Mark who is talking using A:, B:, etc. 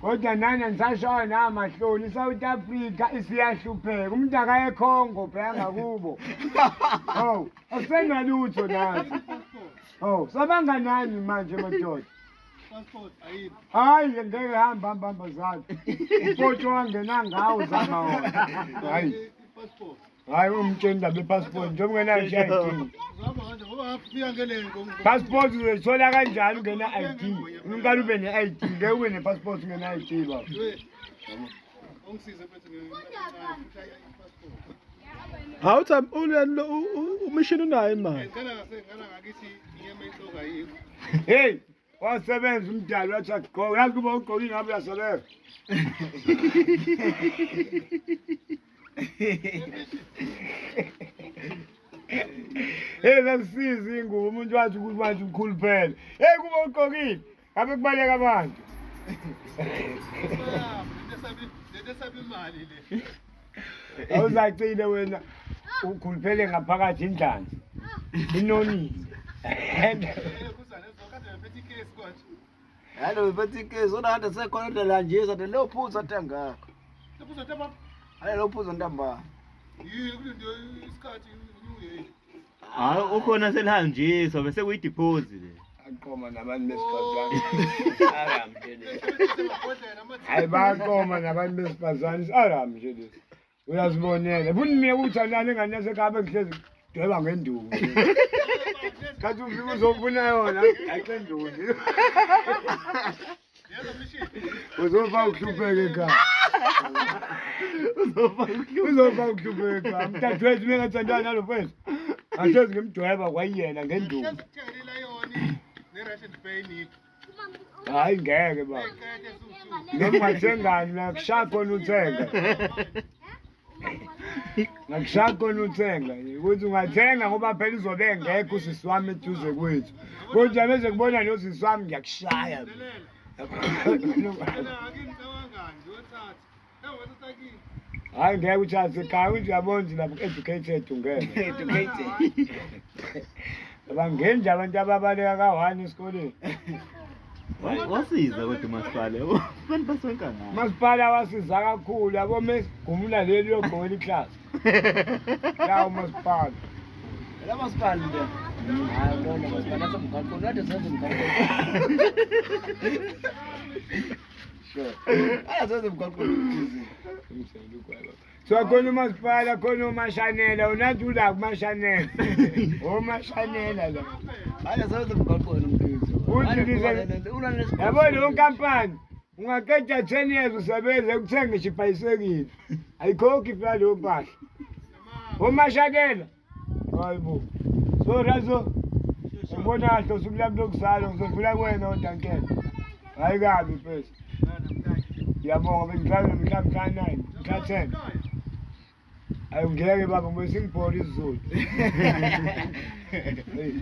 A: Kodwa nani anisashawa namahloni, iSouth Africa isiyahlupheka. Umuntu akaye eCongo phela ngakubo. Oh, asenalutho nathi. Oh, sabanganani manje madoda?
B: Passport ayikho.
A: Hayi ngeke hamba hamba hamba zalo. Upotsho wangena ngawo zama wona. Hayi.
B: Passport.
A: Hayi umtsheni indaba yepassport njengoba ungenayo nje ID.
B: Uzihamba kanje ngoba ngafika ngele
A: Passport uzoyithola kanjani ungena ID? Unkala ube ne-ID, ngeke ube ne-passport ungena ID baba.
B: Ongisize mfethu nge-passport.
C: Hawu uthi uleni umishini unayo imali.
B: Ngicela ngase ngala ngakithi inyama inhloko ayikho.
A: Hey, wasebenza umdali wathi agqoke, yazi kuba ugqoke ingabe uyasebenza. Hey, zasisiza ingubo umuntu wathi ukuthi manje ukhuluphele. Hey, kuba ugqokile, ngabe kubaleka abantu.
B: Lento esabi imali le.
A: Awuzacile wena ukhuluphele ngaphakathi indlanzi. Inonile.
B: Kuzane zokade bephethe ikesi kwanje.
D: Yalo bephethe ikesi unahanda sekhona indlela nje sathi lo phuza tangakho.
B: Lephuza ntambama.
D: Hayi lo phuza ntambama.
B: Yini kulinde isikhathi unyuye.
E: Hayi ukhona selihanjiswa bese kuyideposit le.
A: Aqoma nabantu besifazane. Hayi bayaqoma nabantu besifazane. Aram nje lesi. Uyazibonela. Bunimike uthandana engane yasekhaya bengihlezi dweba ngenduku. Kathi ufike uzofuna yona, axe nduku nje. Uzofa ukuhlupheka ekhaya. Uzofa ukuhlupheka ekhaya. Mdadewethu mengathandana nalo mfethu. Angihlezi ngimdweba kwayena ngenduku. Hayi ngeke baba. Noma ungathengani nakushaya khona uthenga. Ngakushaya khona uthenga ukuthi ungathenga ngoba phela uzobe engekho usisi wami eduze kwethu. Kodwa bese kubona nosisi wami ngiyakushaya. Hayi ngeke uthathe ekhaya uthi uyabona nje lapho educated ungeke.
D: Educated.
A: Abangeni nje abantu ababaleka ka-one esikoleni.
E: Wasiza kodwa umasipala. Abantu basenkangala.
A: Umasipala wasiza kakhulu yabo mesigumula leli yogqokela iklasi. Yawo umasipala.
D: La masipala nje. Hayi lona masipala asemgaqweni kade sasemgaqweni. Sure. Hayi sasemgaqweni.
A: So khona umasipala khona umashanela unathi ula kumashanela. Omashanela la.
D: Hayi sasemgaqweni umkhizi.
A: Uthi Yabo leyo nkampani ungaqeda 10 years usebenza ukuthenga ngisho ibhayisekile. Ayikhokhi phela leyo mpahla. Omashanela. Hayi bo. So Razo ngibona kahle usuku lami lokuzalwa ngizodlula kuwena odankela. Hayi kabi mfethu. Ngiyabonga bengidlala mhla mhla 9, mhla 10. Ayi ngeke baba ngoba singibhora isiZulu. Hey.